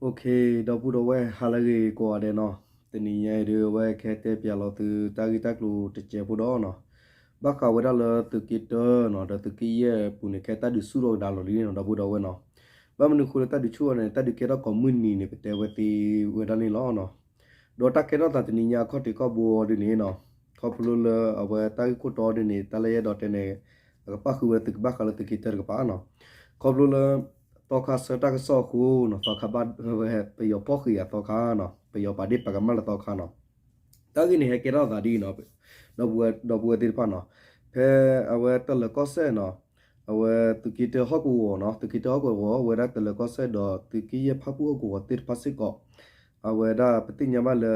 Okay, ဒီပုၢ်ဒီဝဲၢ် ဟါလၢအဂ့ၤကိးဂၤဒဲးနီၤ. တနံၤညါအံၤဒုး အဝဲကဟဲတဲပၠးလီၤသုတၢ်ဂ့ၢ်တၢ်ကျိၤတစဲးဖိဒီးနီၤ, ဘၣ်ဃးဝဲဒၣ်လၢသုးက့တၢနီၤ ဒီးသုးက့ယဲၢ်အပူၤန့ၣ် ကဲတၢ်ဒုးဆူၣ်ထီၣ်ကဒါလီၤလံနီၤ ဒီပုၢ်ဒီဝဲၢ်နီၤ. ဘၣ်မနုၤအဃိလၢတၢ်ဒုးဆူၣ်ထီၣ်န့ၣ် တၢ်ဒုးကဲထီၣ်ကိးမုၢ်နံၤန့ၣ် ပတဲဝဲသ့ဝဲဒၣ်န့ၣ်လီၤနီၤ. ဒီးတၢ်ကဲထီၣ်သးတနံၤညါအခီၣ်ထံးခီၣ်ဘိဒုးန့ၣ်နီၤ, ခီဖျိလၢအဝဲတၢ်ဂ့ၢ်ခိၣ်တီဒုးန့ၣ် တၢ်လၢယအဲၣ်ဒိးတဲန့ၣ် အကပၣ်ဃုာ်ဝဲသုကဘၣ်ဃးလၢသုးက့တၢတကပၤနီၤ. ခီဖျိလၢ သီခါဆၢတၢ်ကစီၣ်အဃိနီၤ, သီခါဘၣ်ဝဲ ပယီၤဖီၣ်ဃံးအသီခါနီၤ, ပယီၤပာ်ဒ့ၣ်ပာ်ကမၣ်လၢသီခါနီၤ. တၢ်ဂ့ၢ်န့ၣ်ဟဲကဲထီၣ်သးဒ်အံၤနီၤ, ဒီပုၢ်ဝဲၢ်သ့ၣ်တဖၣ်နီၤ, ဖဲအဝဲတလၢၤကီၢ်စဲၣ်နီၤ, အဝဲသုးက့တၢဟီၣ်ကဝီၤနီၤ, သုးက့တၢဟီၣ်ကဝီၤ အဝဲဒၣ်တလၢၤကီၢ်စဲၣ်ဒီးသုးက့ယဲၢ်ဖၣ်ပူၣ်ဟီၣ်ကဝီၤသ့ၣ်တဖၣ်စ့ၢ်ကီး, အဝဲဒၣ်ပသ့ၣ်ညါဘၣ်လၢ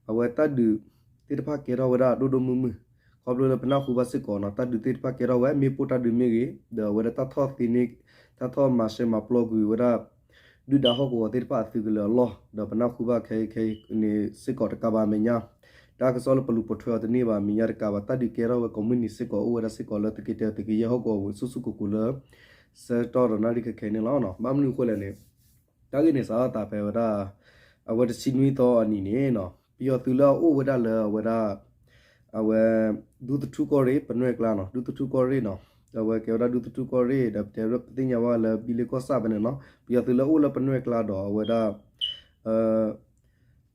အဝဲတၢ်ဒုးသ့ၣ်တဖၣ်ကဲထီၣ်ဝဲဒၣ်ဒိၣ်ဒိၣ်မုၢ်မုၢ်, ခီဖျိလၢပနၢ်ဟူဘၣ်စ့ၢ်ကီးနီၤ, တၢ်ဒုးသ့ၣ်တဖၣ်ကဲထီၣ်ဝဲ မ့ၣ်ပိၢ်တၢ်ဒုးမ့ၢ်ဂ့ၤ, ဒီးအဝဲဒၣ်တၢ်ထီၣ်သ့န့ၢ်, တၢ်ထီၣ်မၤရှဲမၤပျီကွံာ်ဝဲဒၣ် ဒုၣ်ဒါဟီၣ်ကဝီၤသ့ၣ်တဖၣ်အသုးကလၢၤအလီၢ်, ဒီးပနၢ်ဟူဘၣ်ခဲအံၤခဲအံၤန့ၣ်စ့ၢ်ကီးတကးဘၣ်အမဲာ်ညါ, တၢ်ကစီၣ်လၢပလူၤပိာ်ထွဲအီၤတန့ၢ်ဘၣ်အမဲာ်ညါတကးဘၣ်, တၢ်ဒုးကဲထီၣ်ဝဲကိးမုၢ်နံၤစ့ၢ်ကီး အိၣ်ဝဲဒၣ်စ့ၢ်ကီးလၢသုးက့တၢသုးက့ယဲၢ်ဟီၣ်ကဝီၤပူၤ ဆူၣ်ဆူၣ်ကိၢ်ကိၢ်လၢ ဆၢကတီၢ်ဒီးနၣ်ရံၣ်ခဲခဲအံၤန့ၣ်လီၤ. ဘၣ်မနုၤအဃိလဲၣ်န့ၣ် တၢ်ဂ့ၢ်န့ၣ်စးထီၣ်သးဖဲဝဲဒၣ် အဝဲတဆံနွံသီအနံၤန့ၣ်နီၤ, ပယီၤသုးလၢအအိၣ်ဝဲဒၣ်လၢအဝဲဒၣ် အဝဲ ဒူသထူကီၢ်ရ့ၣ် ပနွဲၢ်ကျါနီၤ, ဒူသထူကီၢ်ရ့ၣ်နီၤ, အဝဲကဲဝဲဒၣ်ဒူသထူကီၢ်ရ့ၣ် ဒီးပတဲပသ့ၣ်ညါဘၣ်လၢဘံလ့ကီၢ်ဆၣ်ဖဲန့ၣ်နီၤ, ပယီၤသုးလၢအအိၣ်လၢပနွဲၢ်ကျါဒီးအဝဲဒၣ်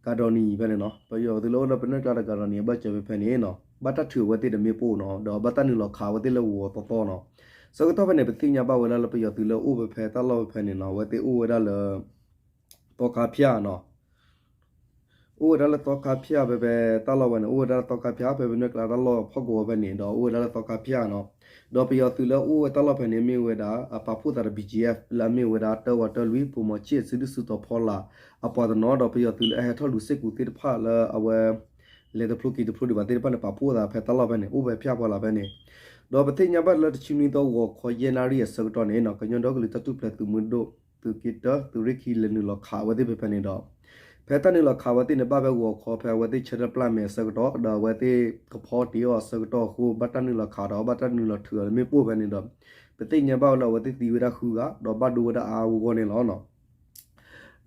ကၤဒီနံၤဖဲန့ၣ်နီၤ, ပယီၤသုးလၢအအိၣ်လၢပနွဲၢ်ကျါဒီးကၤဒီနံၤအဘၢၣ်စၢၤဖဲဖဲန့ၣ်နီၤ, ဘၣ်တၢ်ထုးအဝဲသ့ၣ်ဒီးမ့ၣ်ပိၢ်နီၤ, ဒီးဘၣ်တၢ်နုာ်လီၤခးအဝဲသ့ၣ်လၢဂီၤသီသီနီၤ. ဆၢကတီၢ်ဖဲန့ၣ် ပသ့ၣ်ညါဘၣ်ဝဲဒၣ်လၢပယီၤသုးလၢအအိၣ်ဖဲဖဲတၢ်လီၢ်ဖဲဖဲန့ၣ်နီၤ, အဝဲသ့ၣ်အိၣ်ဝဲဒၣ်လၢ သီခါဖၠၣ်နီၤ, အိၣ်ဝဲဒၣ်လၢသီခါဖၠၣ်ဖဲဖဲတၢ်လီၢ်ဝဲန့ၣ် အိၣ်ဝဲဒၣ်လၢသီခါဖၠၣ် ဖဲပနွဲၢ်ကျါတၢ်လီၢ်ဖီၣ်ကဝီၤဖဲန့ၣ် ဒီးအိၣ်ဝဲဒၣ်လၢသီခါဖၠၣ်နီၤ, ဒီးပယီၤသုးလၢအအိၣ်ဝဲတၢ်လီၢ်ဖဲန့ၣ် မ့ၢ်ဝဲဒၣ် အပာ်ဖှိၣ်သးဒီး ဘံကၠံၣ်အဲၣ်ဖၣ် လၢအမ့ၢ်ဝဲဒၣ်တၢ်ဝးတၢ်လွံၢ် ပိာ်မီၤဆံၣ် စုဒုၣ်စုတီၤဖီလာ် အပှၤတနီၤ ဒီးပယီၤသုးလၢအဟဲထီၣ်လူၤစ့ၢ်ကီးသ့ၣ်တဖၣ်လၢအဝဲ လဲၤတဖျိက့ၤတဖျိဒံးဘၣ်သ့ၣ်တဖၣ်န့ၣ် ပာ်ဖှိၣ်သးဖဲတၢ်လီၢ်ဖဲန့ၣ် အိၣ်ဖဲဖၠၣ်ဖီလာ်ဖဲန့ၣ်, ဒီးပသ့ၣ်ညါဘၣ်လၢတဆံနွံသီဂီၤခီယဲၢ်နၣ်ရံၣ်အဆၢကတီၢ်န့ၣ်နီၤ ကညီဒီကလုာ်တၢ်ထူၣ်ဖျဲးသုးမုၢ်ဒိၣ် သုးက့တၢ သုးရ့ၣ်ခံ လဲၤနုာ်လီၤခးအဝဲသ့ၣ်ဖဲဖဲန့ၣ်ဒီး ဖဲတၢ်နုာ်လီၤခးအဝဲသ့ၣ်န့ၣ် ဘၣ်ဖဲဂီၤခီဖဲအဝဲသ့ၣ်ဆၢထၢၣ်ပျၢ်မဲာ်အဆၢကတီၢ် ဒီးအဝဲသ့ၣ်ကဖီတ့ၢ်အီၤအဆၢကတီၢ်အဃိ ဘၣ်တၢ်နုာ်လီၤခးဒီး ဘၣ်တၢ်နုာ်လီၤထုးအီၤလၢမ့ၣ်ပိၢ်ဖဲန့ၣ်ဒီး ပသ့ၣ်ညါဘၣ်ဝဲလၢအဝဲသ့ၣ်သံဝဲဒၣ်ဃုဂၤ ဒီးဘၣ်ဒိဝဲဒၣ်အါအါဂီၢ်ဂီၢ်န့ၣ်လီၤနီၤ.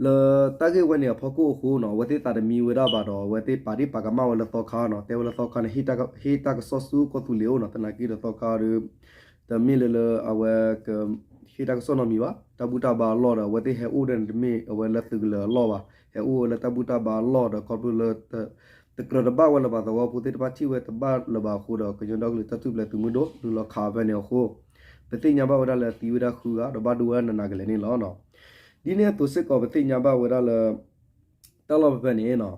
လၢတၢ်ဂ့ၢ်ဝဲန့ၣ်အဖီခိၣ်အဃိနီၤ အဝဲသ့ၣ်သးတမံဝဲဒၣ်ဘၣ်ဒီး အဝဲသ့ၣ်ပာ်ဒ့ၣ်ပာ်ကမၣ်ဝဲလၢသီခါနီၤ တဲဝဲလၢသီခါန့ၣ် ဟ့ၣ်တၢ်ကစီၣ်ဆူကီၢ်သူလ့ၤအိၣ်နီၤ သနာ်က့ဒီးသီခါဒီး တမ့ၢ်လၢလၢအဝဲက ဟ့ၣ်တၢ်ကစီၣ်နီတမံၤဘၣ် တၢ်ဘူၣ်တၢ်ဘါအလီၢ်ဒီး အဝဲသ့ၣ်ဟဲအိၣ်ဒီးန့ၣ် တမ့ၢ်အဝဲလၢသုးကလၢၤအလီၢ်ဘၣ် ဟဲအိၣ်ဝဲလၢတၢ်ဘူၣ်တၢ်ဘါအလီၢ်ဒီး ခီဖျိလၢ တကြၢးတဘၣ်ဝဲလၢၤဘၣ် သဝီဖိသ့ၣ်တဖၣ်ထံၣ်ဝဲတဘၣ်လၢၤဘၣ်အဃိဒီး ကညီဒီကလုာ်တၢ်ထူၣ်ဖျဲးသုးမုၢ်ဒိၣ် နုာ်လီၤခးဖဲန့ၣ်အဃိ ပသ့ၣ်ညါဘၣ်ဝဲဒၣ်လၢသံဝဲဒၣ်ဃုဂၤ ဒီးဘၣ်ဒိဝဲဒၣ်နးနးကလဲာ်န့ၣ်လီၤ. ဒ်န့ၣ်အသိးစ့ၢ်ကီး ပသ့ၣ်ညါဘၣ်ဝဲဒၣ်လၢ တၢ်လီၢ်ဖဲဖဲန့ၣ်နီၤ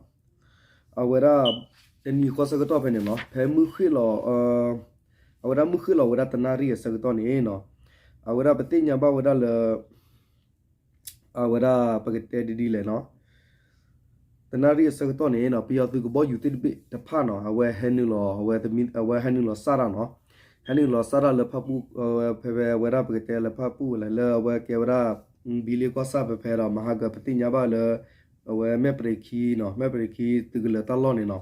အဝဲဒၣ် တနံၤဃီဆၢကတီၢ်ဖဲန့ၣ်နီၤ ဖဲမုၢ်ဃ့ၢ်လီၤ အဝဲဒၣ်မုၢ်ဃ့ၢ်လီၤဝဲဒၣ်တနၣ်ရံၣ်အဆၢကတီၢ်န့ၣ်နီၤ အဝဲဒၣ်ပသ့ၣ်ညါဘၣ်ဝဲဒၣ်လၢ အဝဲဒၣ်ပကတဲဒ်ဒ်လဲၣ်နီၤ တနၣ်ရံၣ်အဆၢကတီၢ်န့ၣ်နီၤ ပယီၤသုးကဘီယူၤသ့ၣ်တဘ့ၣ်တဖၣ်နီၤ အဝဲဟဲနုာ်လီၤ အဝဲဟဲနုာ်လီၤစၣ်တၢ်နီၤ ဟဲနုာ်လီၤစၣ်တၢ်လၢဖၣ်ပူၣ် ဖဲဖဲအဝဲဒၣ်ပကတဲလၢဖၣ်ပူၣ်ဝဲလဲၣ် လၢအဝဲကဲဝဲဒၣ် ဘံလ့ကီၢ်ဆၣ်ဖဲဖဲဒီး မဟါကပသ့ၣ်ညါဘၣ်လၢ အဝဲမဲၢ်ပြ့ၤခံနီၤ မဲၢ်ပြ့ၤခံသုးကလၢၤတၢ်လီၢ်န့ၣ်နီၤ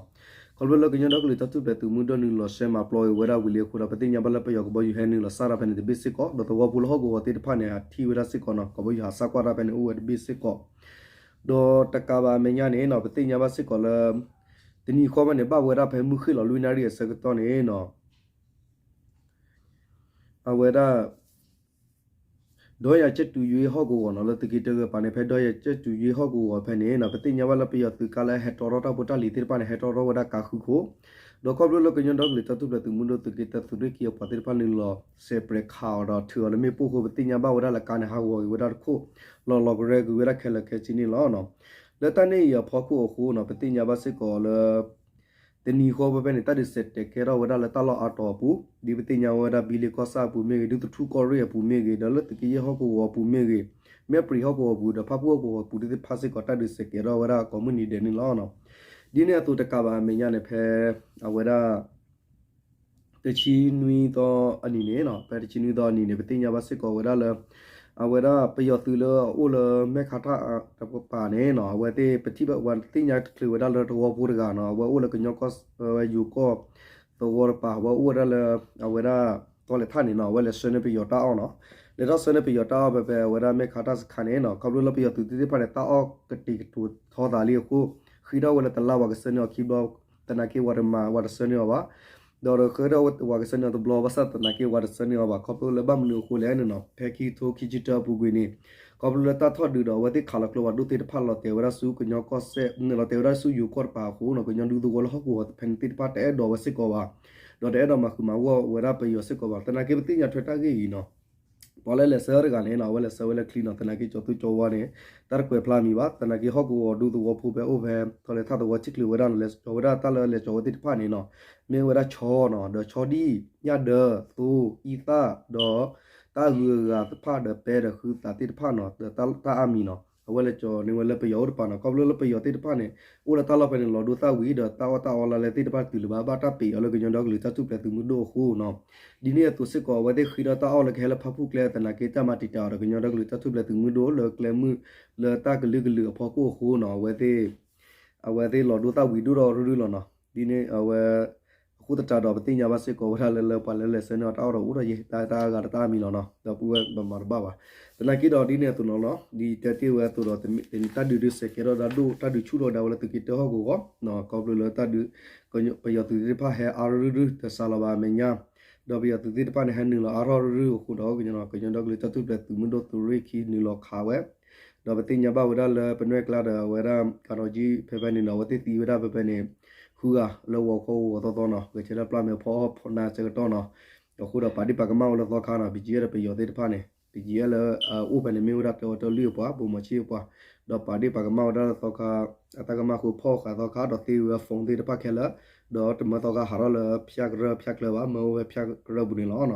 ခီဖျိလၢကညီဒီကလုာ်တၢ်ထူၣ်ဖျဲးသုးမုၢ်ဒိၣ်နုာ်လီၤရှဲမၤပျီက့ၤဝဲဒၣ်ဝံၤလံအဃိဒီး ပသ့ၣ်ညါဘၣ်လၢပယီၤကဘီယူၤဟဲနုာ်လီၤစၣ်တၢ်ဖဲန့ၣ်တဘ့ၣ်စ့ၢ်ကီး ဒီးသဝီဖိလၢဟီၣ်ကဝီၤသ့ၣ်တဖၣ်န့ၣ် ထံၣ်ဝဲဒၣ်စ့ၢ်ကီးနီၤ ကဘီယူၤဟးစၣ်ကွၢ်တၢ်ဖဲန့ၣ်အိၣ်ဝဲတဘ့ၣ်စ့ၢ်ကီး ဒီးတကးဘၣ်အမဲာ်ညါန့ၣ်နီၤ ပသ့ၣ်ညါဘၣ်စ့ၢ်ကီးလၢ တနံၤဃီဖဲန့ၣ် ဘၣ်ဝဲဒၣ်ဖဲမုၢ်ဃ့ၢ်လီၤလွံၢ်နၣ်ရံၣ်အဆၢကတီၢ်န့ၣ်နီၤ အဝဲဒၣ် ဒီးယၤကၠဲၣ်တူၤယွ့ဟီၣ်ကဝီၤနီၤ လၢသုးက့တၢဂ့ၤပာ်န့ၣ် ဖဲဒီးယၤကၠဲၣ်တူၤယွ့ဟီၣ်ကဝီၤဖဲန့ၣ်နီၤ ပသ့ၣ်ညါဘၣ်လၢပယီၤသုးကါလၢဟဲတီထီၣ်တၢ်ဖိတၢ်လံၤသ့ၣ်တဖၣ်န့ၣ် ဟဲတီထီၣ်ဝဲဒၣ်ကါဃုခိၣ် ဒီးခီဖျိလၢကညီဒီကလုာ်တၢ်ထူၣ်ဖျဲးသုးမုၢ်ဒိၣ်သုးက့တၢ သုးရ့ၣ်ခံအပှၤသ့ၣ်တဖၣ်နုာ်လီၤစဲးပြဲးခးအီၤဒီးထုးအီၤလၢမ့ၣ်ပိၢ်အဃိ ပသ့ၣ်ညါဘၣ်ဝဲဒၣ်လၢကါန့ၣ်ဟးဂီၤက့ၤဝဲဒၣ်တခိၣ် လီၤလီၤကရဲကွံာ်ဝဲဒၣ်ခဲလၢာ်ခဲဆ့န့ၣ်လီၤ. လၢတၢ်န့ၣ်အံၤအဖီခိၣ်အဃိနီၤ ပသ့ၣ်ညါဘၣ်စ့ၢ်ကီးလၢ တနံၤဃီဖဲဖဲန့ၣ် တၢ်ဒုးစဲးတဲာ်ကဲထီၣ်ဝဲဒၣ်လၢတၢ်လီၢ်အါတီၤအပူၤ ဒ်ပသ့ၣ်ညါဝဲဒၣ်ဘံလ့ကီၢ်ဆၣ်အပူၤမ့ၢ်ဂ့ၤ ဒူသထူကီၢ်ရ့ၣ်အပူၤမ့ၢ်ဂ့ၤ ဒီးလၢသုးက့ယဲၢ်ဟီၣ်ကဝီၤအပူၤမ့ၢ်ဂ့ၤ မဲၢ်ပြံၤဟီၣ်ကဝီၤအပူၤ ဒီးဖၣ်ပူၣ်ဟီၣ်ကဝီၤအပူၤသ့ၣ်တဖၣ်စ့ၢ်ကီး တၢ်ဒုးစဲးကဲထီၣ်ဝဲဒၣ်ကိးမုၢ်နံၤဒဲးန့ၣ်လီၤ. ဒ်န့ၣ်အသိးတကးဘၣ်အမဲာ်ညါန့ၣ် ဖဲအဝဲဒၣ် တဆံနွံသီအနံၤန့ၣ်နီၤ ဖဲတဆံနွံသီအနံၤန့ၣ် ပသ့ၣ်ညါဘၣ်စ့ၢ်ကီးဝဲဒၣ်လၢ အဝဲဒၣ်ပယီၤသုးလၢအအိၣ်လၢမဲၢ်ခါထၣ်တကပၤန့ၣ်နီၤ အဝဲသ့ၣ်ပထံၣ်ဘၣ်ဝဲသ့ၣ်ညါတချုးဝဲဒၣ်လၢသဝီဖိတဂၤနီၤ အဝဲအိၣ်လၢကညီကီၢ် ဝဲယိၤကီၢ်သဝီတပၤ အဝဲအိၣ်ဝဲဒၣ်လၢ အဝဲဒၣ် ထီၣ်လဲၤထၣ်န့ၣ်နီၤ အဝဲလဲၤဆှၢန့ၢ်ပယီၤတၢ်အီၣ်နီၤ. လဲၤထီၣ်ဆှၢန့ၢ်ပယီၤတၢ်အီၣ်ဖဲ ဖဲအဝဲဒၣ်မဲၢ်ခါတၢ်စခါန့ၣ်နီၤ ခီဖျိလၢပယီၤသုးသ့ၣ်တဖၣ်န့ၣ် တၢ်အီၣ်ကတံာ်ကတိၤထီသးလံအဃိ ဃ့ထီၣ်ဝဲလၢတလါဝၤကဆှၢန့ၢ်အီၤခံဘျီ သနာ်က့ဝၤတမၤ ဝၤတဆှၢန့ၢ်အီၤဘၣ် ဒီးဃ့ထီၣ်ဝဲဝၤကဆှၢန့ၢ်အီၤတဘျီ ဘၣ်ဆၣ်သနာ်က့ဝၤတဆှၢန့ၢ်အီၤဘၣ် ခီဖျိလၢဘၣ်မနုၤအဃိလဲၣ်န့ၣ်နီၤ ဖဲခံကထိခံဆံတၢအပူၤကွံာ်န့ၣ် ခီဖျိလၢတၢ်ထီၣ်ဒုးဒီးအဝဲသ့ၣ်ခးလီၤကျိဖးဒိၣ်သ့ၣ်တဖၣ်လီၤတဲာ်ဝဲဒၣ်ဆူကညီကီၢ်စဲၣ် လီၤတဲာ်ဝဲဒၣ်ဆူယိၤကီၢ်တပၤအဃိနီၤ ကညီဒူသဝီလၢဟီၣ်ကဝီၤဖဲန့ၣ်သ့ၣ်တဖၣ်တအဲၣ်ဒိးဝဲစ့ၢ်ကီးဘၣ် ဒီးတအဲၣ်ဒိးမၤဃုာ်မၤဂီၢ်ဝဲဒၣ်ပယီၤစ့ၢ်ကီးဘၣ် သနာ်က့ပသ့ၣ်ညါထွဲတၢ်ဂ့ၢ်အံၤနီၤ ပှၤလၢလဲၤဆှၢတဂၤန့ၣ်နီၤ အဝဲလဲၤဆှၢဝဲလၢချံနီၤ သနာ်က့ကၠီၤသူကၠီၤဝါန့ၣ် တၢ်တကွဲးဖျါမံၤဘၣ် သနာ်က့ဟီၣ်ကဝီၤဒူသဝီဖိဖဲအိၣ်ဖဲ ထီၣ်လဲၤထၣ်သဝီ ထံၣ်ချုးဝဲဒၣ်နီၤ လဲၤကၠီၤဝဲဒၣ်တၢ်လၢလဲၤကၠီၤဝဲသ့ၣ်တဖၣ်န့ၣ်နီၤ မ့ၢ်ဝဲဒၣ်ဆီနီၤ ဒီးဆီဒံၣ် ညၣ်ဒၢ သိ အံသၣ် ဒီး တၢ်ဂုၤအဂၤတဖၣ်ဒီးပဲဒီးဃုသးသ့ၣ်တဖၣ်နီၤ ဒီးတၢ်အါမံၤနီၤ အဝဲလဲၤကၠီၤန့ၢ်ဝဲလၢပယီၤအိၣ်တပၤနီၤ ခီဖျိလၢပယီၤသ့ၣ်တဖၣ်န့ၣ် အိၣ်လၢတၢ်လီၢ်ဖဲန့ၣ် လီၤဒိသၣ်ဝံၤဒီးတၢ်အီၣ်တၢ်အီလၢလဲသ့ၣ်တဖၣ်တုၤလၢၤဘၣ် ဘၣ်တၢ်ပ့ၤအီၤလၢကညီဒီကလုာ်တၢ်ထူၣ်ဖျဲးသုးမုၢ်ဒိၣ်အဃိနီၤ ဒ်န့ၣ်အသိးစ့ၢ်ကီး အဝဲသ့ၣ်ဃ့ဒီးတၢ်အီၣ်လၢကဟဲလၢဖၣ်ပူၣ်ကျဲ သနာ်က့တၢ်မၤတံာ်တာ်အီၤဒီးကညီဒီကလုာ်တၢ်ထူၣ်ဖျဲးသုးမုၢ်ဒိၣ်လၢကျဲမုၢ်လၢတၢ်ကလုာ်ကလုာ်အဖီခိၣ်အဃိနီၤ အဝဲသ့ၣ် အဝဲသ့ၣ်လီၤဒိသၣ်ဝံၤဒိၣ်ဒီးရုၢ်လီၤနီၤ ဒ်န့ၣ်အဝဲ အဃိသတးဒီးပသ့ၣ်ညါဘၣ်စ့ၢ်ကီးဝဲဒၣ်လၢလၢပှၤလၢလဲၤဆှၢန့ၢ်အီၤတၢ်အီၣ်ဒီးအိၣ်ဒီးယဲ တၢ်တၢ်အါဂၤဒီးတၢ်အါမံၤလီၤနီၤ ဒီပုၢ်ဝဲၢ်ပမၤတဘၣ်ဘၣ် သနာ်က့ဒီးဒ်န့ၣ်အသိးနီၤ ဒ်တဲတ့ၢ်ဝဲအသိးဒီး တနံၤတၢ်ဒုးဒုးစဲးကဲထီၣ်ဒၣ်ဒိၣ် တၢ်ဒုးဆူၣ်ထီၣ်ဒၣ်ဝဲလၢသုးက့တၢဟီၣ်ကဝီၤ ခီဖျိလၢတၢ်ဒုး ပယီၤသုးသ့ၣ်တဖၣ်ဟဲအါရုၢ်ရုၢ်တစှၤလီၤဘၣ်အမဲာ်ညါ ဒီးပယီၤသုးသ့ၣ်တဖၣ်န့ၣ် ဟဲနုာ်လီၤအါထီၣ်ရုၢ်ရုၢ်အဃိဒီး ကညီဒီကလုာ်တၢ်ထူၣ်ဖျဲးသုးမုၢ်ဒိၣ်သုးရ့ၣ်ခံနုာ်လီၤခးဝဲ ဒီးပသ့ၣ်ညါဘၣ်ဝဲဒၣ်လၢပနွဲၢ်ကျါဒီးအဝဲဒၣ် ကၤဒီးကၠံ ဖဲဖဲန့ၣ်နီၤ အဝဲသ့ၣ်သံဝဲဒၣ်ဖဲဖဲန့ၣ် ဃုဂၤလၢဂီၤခီဂီၤသီသီနီၤ ဂဲၤဆၢထၢၣ်ပျၢ်မဲာ်ဖီအီၣ်ဖီနါဆၢကတီၢ်နီၤ အဃိဒီးပာ်ဒ့ၣ်ပာ်ကမၣ်ဝဲလၢသီခါနီၤ BGF ဒီးပယီၤသ့ၣ်တဖၣ်န့ၣ် BGF လၢအအိၣ်ဖဲန့ၣ် မ့ၢ်ဝဲဒၣ်တဲအီၤတၢ်လွံၢ်အပှၤ ဘိၣ်မီၤဆံၣ်အပှၤ ဒီးပာ်ဒ့ၣ်ပာ်ကမၣ်ဝဲဒၣ်လၢသီခါ အတၢ်ကမၣ်ဃိဖီၣ်ဃာ်သီခါ ဒီးသ့ဝဲ phone သ့ၣ်တဖၣ်ခဲလၢာ် ဒီးတမၢသီခါဟးထီၣ်လၢဖၠၣ်ကရၢၢ်ဖၠၣ်ကျၢၢ်ဘၣ် မၢဝဲဖၠၣ်ကရၢၢ်ပူၤန့ၣ်လီၤ.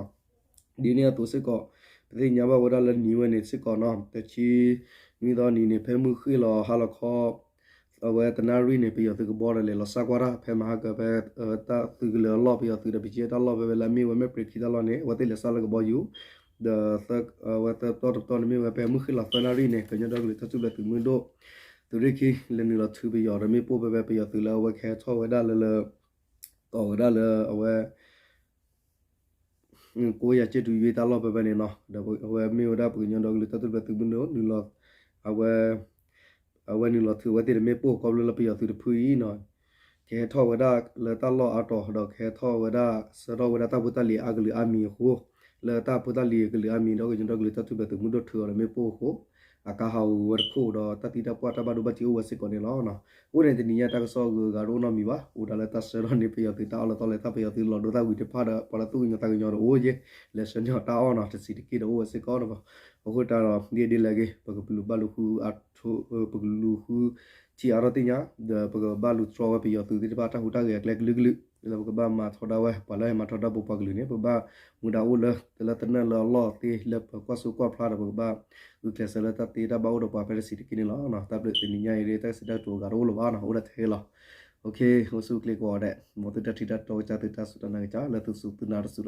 ဒ်န့ၣ်အသိးစ့ၢ်ကီး ပသ့ၣ်ညါဘၣ်ဝဲဒၣ်လၢနံၤဝဲန့ၣ်စ့ၢ်ကီးနီၤ တဆံနွံသီနံၤန့ၣ် ဖဲမုၢ်ဃ့ၢ်လီၤဟါလီၤခီ အဝဲတနၣ်ရံၣ်န့ၣ် ပယီၤသုးကဘီဒီးလဲၤလီၤစၢ်ကွၢ်တၢ် ဖဲမဟါကၢၤဖဲ တၢ်သုးကလၢၤအလီၢ် ပယီၤသုးဒီး BGF တၢ်လီၢ်ဖဲဖဲလၢအမ့ၢ်ဝဲမဲၢ်ပြ့ၤခံတၢ်လီၢ်န့ၣ် အဝဲသ့ၣ်လဲၤစၢ်လၢကဘီယူၤ ဒီး အဝဲသၢပတီၢ်တပတီၢ်န့ၣ် မ့ၢ်ဝဲဖဲမုၢ်ဃ့ၢ်လီၤသၢနၣ်ရံၣ်န့ၣ် ကညီဒီကလုာ်တၢ်ထူၣ်ဖျဲးသုးမုၢ်ဒိၣ် သုးရ့ၣ်ခံ လဲၤနုာ်လီၤထုးပယီၤဒီးမ့ၣ်ပိၢ်ဖဲဖဲပယီၤသုးလၢအဝဲကဟဲထီၣ်ဝဲဒၣ်လၢလၢ တီၢ်ဝဲဒၣ်လၢအဝဲ ကိးယၤက့ၣ်တူၤယွ့တၢ်လီၢ်ဖဲဖဲန့ၣ်နီၤ ဒီးအဝဲမ့ၢ်ဝဲဒၣ်ပကညီဒီကလုာ်တၢ်ထူၣ်ဖျဲးသုးမုၢ်ဒိၣ် နုာ်လီၤ အဝဲ အဝဲနုာ်လီၤထုးအဝဲသ့ၣ်ဒီးမ့ၣ်ပိၢ် ခီဖျိလၢပယီၤသုးတဖုအံၤနီၤ ကဟဲထီၣ်ဝဲဒၣ်လၢတၢ်လီၢ်အါတီၤ ဒီးကဟဲထီၣ်ဝဲဒၣ် ဆှၢထီၣ်ဝဲဒၣ်တၢ်ဖိတၢ်လံၤအါကလုာ်အါမံၤအဃိ လၢတၢ်ဖိတၢ်လံၤအကလုာ်အါမံၤဒီး ကညီဒီကလုာ်တၢ်ထူၣ်ဖျဲးသုးမုၢ်ဒိၣ်ထုးအီၤဒီးမ့ၣ်ပိၢ်အဃိ အကါဟးဂီၤဝဲတခိၣ်ဒီး တၢ်သံတၢ်ပှၢ်တၢ်ဘၣ်ဒိဘၣ်ထံးအိၣ်ဝဲစ့ၢ်ကီးန့ၣ်လီၤ. အိၣ်န့ၣ်တနံၤညါတၢ်ကစီၣ်အဂုၤအဂၤတအိၣ်နီတမံၤဘၣ် အိၣ်ဒၣ်လၢတၢ်ဆှၢထီၣ်န့ၢ်ပယီၤသုးတၢ်အီၣ်လၢသီလဲၤထီၣ် ပယီၤသုးလီၤဒိသၣ်ဝံၤတဖၣ်ဒီးပှၤလၢသူၣ်ကညီၤသးကညီၤတအိၣ်ယဲ လဲၤဆှၢန့ၢ်အီၤတၢ်အီၣ်နီၤ တဆံးတက့ၢ်ဒီးအိၣ်ဝဲစ့ၢ်ကီးနီၤ အဃိတၢ်ဒီး ဒ်ဒ်လဲၣ်ဂ့ၤ ပကလူၤဘၣ်လူၤဃု ပကလူၤဃုထံၣ်အါထီၣ်သ့ၣ်ညါ ဒီးပကဘၣ်လူၤတြီဝဲပယီၤသုးသ့ၣ်တဖၣ်တၢ်ဟူးတၢ်ဂဲၤအကျဲကလုာ်ကလုာ် လၢပကဘၣ်မၤထီဒါဝဲ ပှၤလၢဟဲမၤထီဒါပပှၤကလုာ်န့ၣ် ပဘၣ်မူဒါအိၣ်လၢ လၢတနၢၣ်လၢအလီၢ်သ့ လၢပကွၢ်စိကွၢ်ဖျါဒီး ပကဘၣ်ဂုာ်ကျဲးစၢးလၢတၢ်သ့တၢ်ဘၣ်အိၣ်ဒီးပှၤဖဲတဆံးတက့ၢ်န့ၣ်လီၤ. တၢ်ဘျုးတနံၤညါအံၤ တၢ်စံးတၢ်ကတိၤအဂၤတအိၣ်လၢၤဘၣ်နီၤ အိၣ်ဒၣ်ထဲလီၤ. အိၣ်ဆူၣ်အိၣ်ချ့ကိးဂၤဒဲး မ်သုတၢ်ထံၣ်တၢ်တီကစၢ်သုတၢ်စူၢ်တၢ်နာ်ကစၢ် လၢသုစူၢ်သုနာ်တၢ်သုက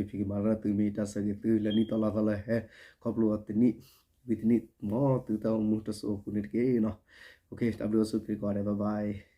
ဖံးကမၤတၢ်သုမ့ၢ်တၢ်ဆၢဂ့ၤသုလၢနံၣ်သီလါသီလၢဟဲ ခီဖျိအီၤတနံၣ် ဝံၤတနံၣ် မ်သုတၢ်အိၣ်မူတစိၢ်အိၣ်ဃုာ်န့ၣ်တက့ၢ်နီၤ. တၢ်ဘျုးအိၣ်ဆူၣ်အိၣ်ချ့ကိးဂၤဒဲး bye bye.